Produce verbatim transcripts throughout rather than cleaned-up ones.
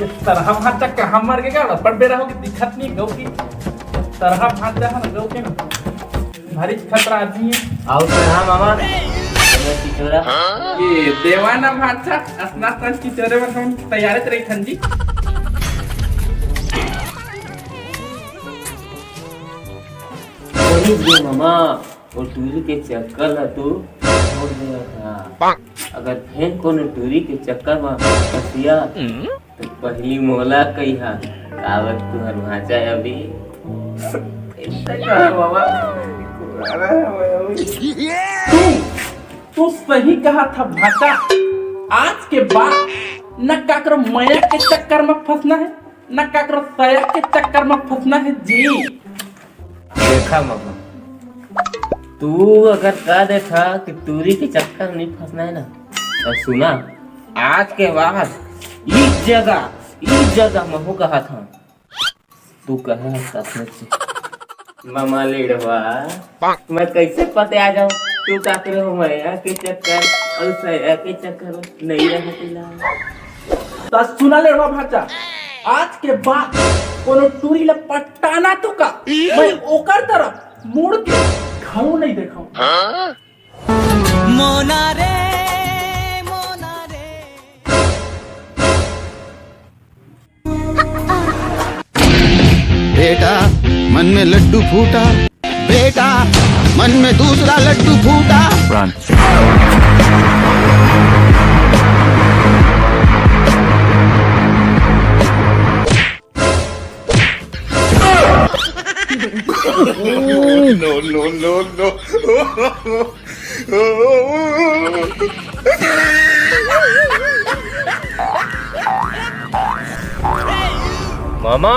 सरहा भांचा कहाँ मर गे का? बड़ बेरा हो गे, दिखत नहीं गऊ की। सरहा भांचा है ना, गऊ के ना। भारी खतरा आदमी है। आओ सरहा मामा। ये देवा ना भांचा, असना असना चिचोरे में हम तैयार रही थन जी। वही जे मामा, वो टूरी के चक्कर ला तू छोड़ देना था। अगर फेर कोनो टूरी के चक्कर में फंसिया, तो पहली मोला कहिहा, काबर तुहर भांचा है अभी। ऐसा कहा मामा। तू, तू सही कहा था भांचा। आज के बाद न काकरो मया के चक्कर में फंसना है, न काकरो सया के चक्कर में फंसना है जी। देखा मामा, तू अगर कह देथा कि टूरी के चक्कर नहीं फंसना है ना, तो सुना, आज के बाद इस जगह, इस जगह महू कहा था, तू कहे हस सचमुच। मामा लेड़वा, मैं कैसे पते आ जाऊं तू काकरो मया के चक्कर और सया के चक्कर में नहीं रहा तिला। त सुना लेड़वा भांचा, आज के बाद कोनो टूरी ला पटाना तो का, मैं ओकर तरफ मुड़ के घाव नहीं देखाऊं। मोना रे, मोना रे। बेटा, मन में लड्डू फूटा। बेटा, मन में दूसरा लड्डू फूटा। No, no, no, no। मामा।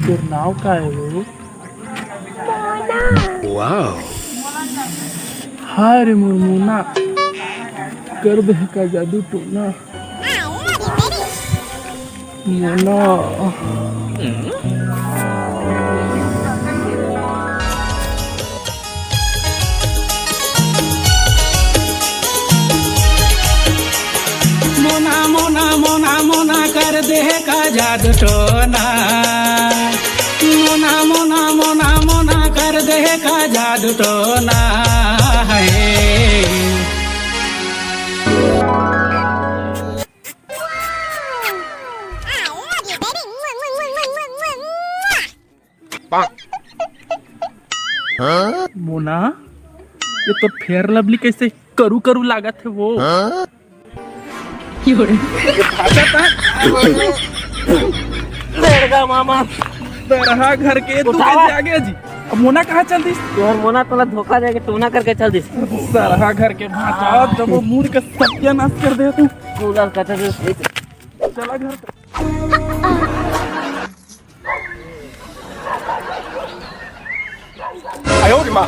तोर नाव का है वो? वाओ। हाय रे मोर मोना, कर दे का जादू टोना। मोना। मोना, मोना, मोना, मोना कर दे का जादू टोना। मोना, मोना, मोना, मोना कर दे का जादू टोना है। मोना, ये तो फेयर लवली कैसे करू करू लागत है वो। लड़का मामा। सरहा घर के तू उठावा। कैसे आ गया जी? अब मोना कहाँ चल दिस? तोहर मोना तोला धोखा देके टोना करके चल दिस। सरहा घर के भांचा, जब वो मूड का सत्यानाश कर दे तू। कूलर का तो चला घर पे। आयो रे माँ।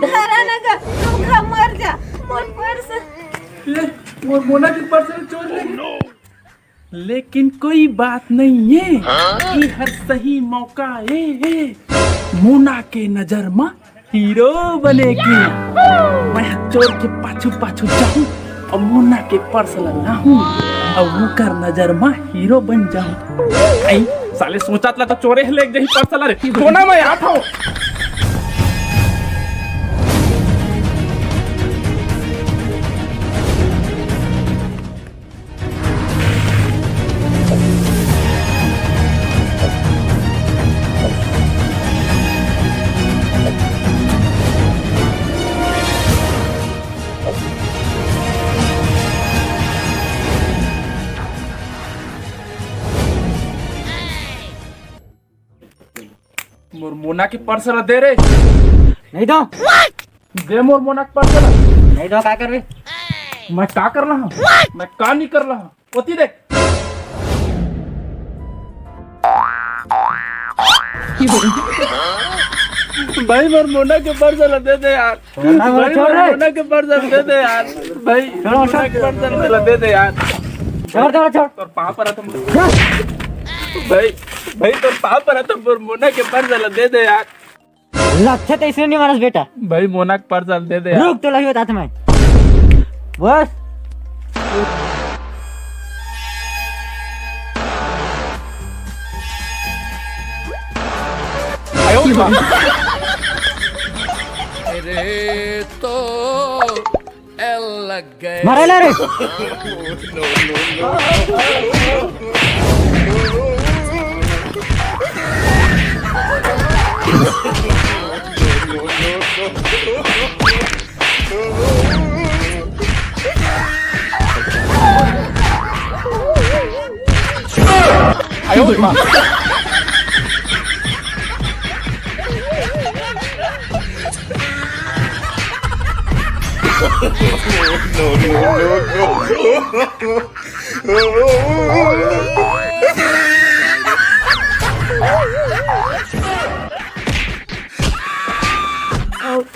धरा ना जा, तू का मर जा, मोर पर्स। ये, मोर मोना के पर्स चोर ले। लेकिन कोई बात नहीं है, ये हर सही मौका ए, ए। मोना के नजर मा हीरो बने के। मैं चोर के पाछू पाछू जाहूं और मोना के पर्स ला लाहूं और ओकर नजर मा हीरो बन जाहूं। आई, साले सोचत ला तो चोरे ह लेग जही पर्स ला रे। कोना मैं आत हूं। मोर मोना के पर्स ला दे रे। नहीं दो। दे मोर मोना के पर्स ला। नहीं दो, का करबे? मैं का कर रहा हूँ? मैं का नहीं कर रहा हूँ? ओती देख। भाई, मोर मोना के पर्स ला दे दे यार। मोना, मोना भाई, छोड़ मोर रे। मोना के पर्स ला दे दे यार। भाई, छोड़ो, मोना छोड़। के पर्स ला दे दे यार। छोड़, छोड़, छोड़। तोर पाँव परत हँव। भाई, भाई, तोर पाँव परत हँव, मोर मोना के पर्स ला दे दे यार। लगथे त इसने नहीं मानस बेटा। भाई, मोना के पर्स ला दे दे यार। रुक, तोला ही बताथँव मैं। बस। अरे तो एल लग गए। मारे ला रे।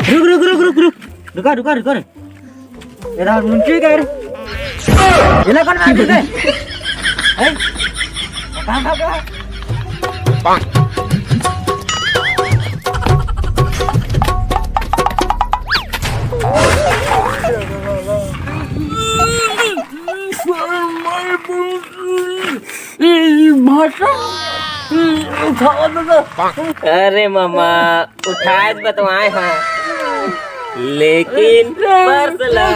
रुक, रुक, रुक, रुक, रुक। रुका, रुका, रुका रे। एला मुंशी कह रे। एला कौन मार दे? हैं? कहाँ भागा? अरे मामा, उठाए बतवाए हा, लेकिन पर्स ला।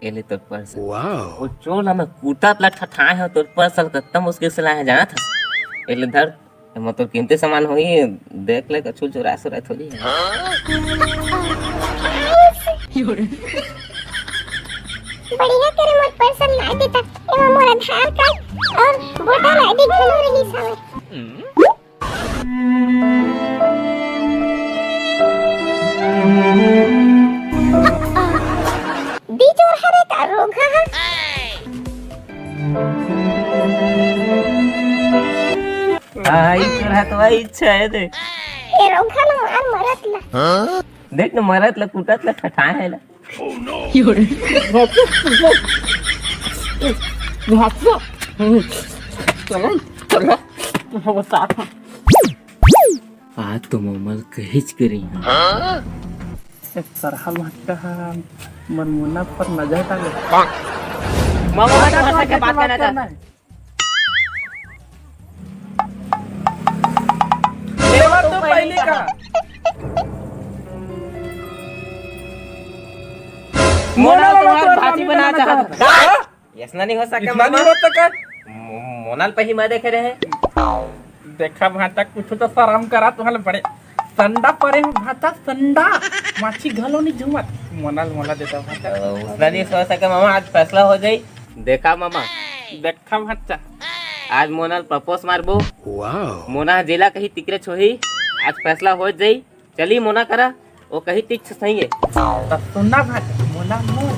एले तोर पर्स। वाओ। वो चोर ला मैं कूटत ला ठठाए हँव, तोर पर्स ला कत्ता मुश्किल से लाए हँव, जानत हस? एले धर, एमा तोर कीमती सामान होही, देख ले, कछु चुरा सुरा थोड़ी हे। बढ़िया करे मोर पर्स ला लाए दे त, एमा मोर आधार कार्ड अउ वोटर आईडी घलो रहिस हवय। दे चोर हरे का रोगहा ह? हाँ, ई चोर ह तो वही इच्छा है दे। ए रोगहा ला मार मरत ला। देख न, मरत ला, कूटत ला, ठठाए हे ला। चलो, चलो, वो साथ में। आज तो मोमल कहिच के रही हूँ। ए सरहा भट्टा हा, मोर मोना पर नजर डाले। मामा, भाषा के बात करना था। एला तो पहिली का। मोना ला तुम्हार भाजी बना चाहत। का? ऐसना नहीं हो सके, इतना मामा। नहीं होता का? मो-, मोना ल पहिली मैं देखे रहे। देखा भाटा, कुछ तो शरम करा, तुहर बड़े संडा परे हो भाटा, संडा। माछी घलो नहीं झुमत। मोना ल मोला देता भाटा। ओ, उसना नहीं हो सके मामा, आज फैसला हो जाई। देखा मामा। देखा भाटा। आज मोना ल प्रपोज मारबो। वाओ। मोना जेला कही तिकरे छोही। आज फैसला हो जाई। चली मोना करा, वो कही ठीक से सही है। त सुना भाई, मोना मोर।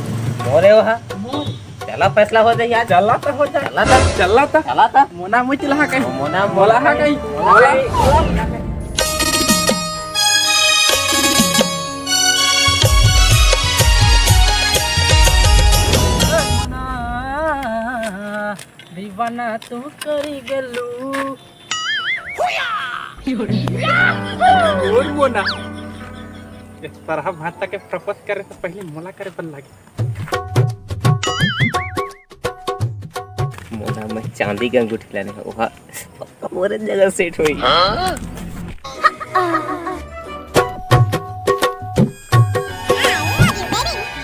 मोरे वहा। मोर। चला फैसला हो जाए आज। चला त हो जाए। चला त। चला त। चला त। मोना मुझ लहा कहीं। मोना मोला हा कहीं। मोला। दीवाना तू करी गेलू। मोर मोना, ए सरहा भाटा के प्रपोज करे से पहले मोला करे बर लागे। मोना मैं चांदी के अंगूठी लाने हँव, ओहा पक्का मोरे जगह सेट होई।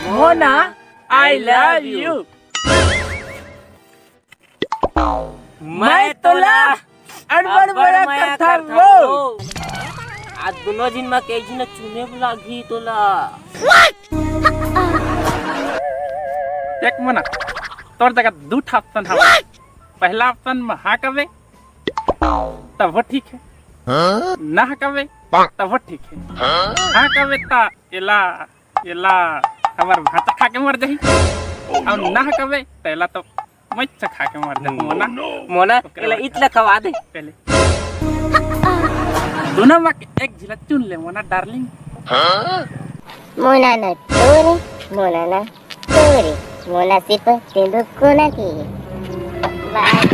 Mona, I love you। मैं तोला अड़बड़ अब्बड़ मया मया करथंव करथंव वो। वो। आज दोनों झिन म के झिन चुने लागही तोला। देख मोना, तोर जगह दू ठा ऑप्शन हवय। पहला ऑप्शन में हाँ कबे, तब वो ठीक है। ना कबे, तब वो ठीक है। हाँ कबे, ता एला, एला हमर भांचा खा के मर जाही। और ना कबे, त एला तो मच्छा खा के मर जाही मोना। मोना, ओकरे एला बाद इतला खवा दे पहले। दोनों में एक झिला चुन ले मोना डार्लिंग। मोना ना तोरे, मोना ना तोरे, मोना सिर्फ तेंदू कोना के। बाय।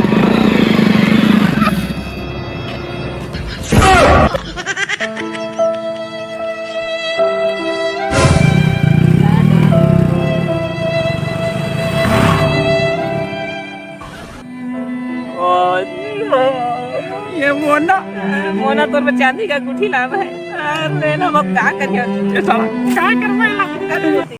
ये मोना, मोना तोर बर चांदी का गुठी लाना है। अरे ना, अब का करिए? ये साला का करवाए ला?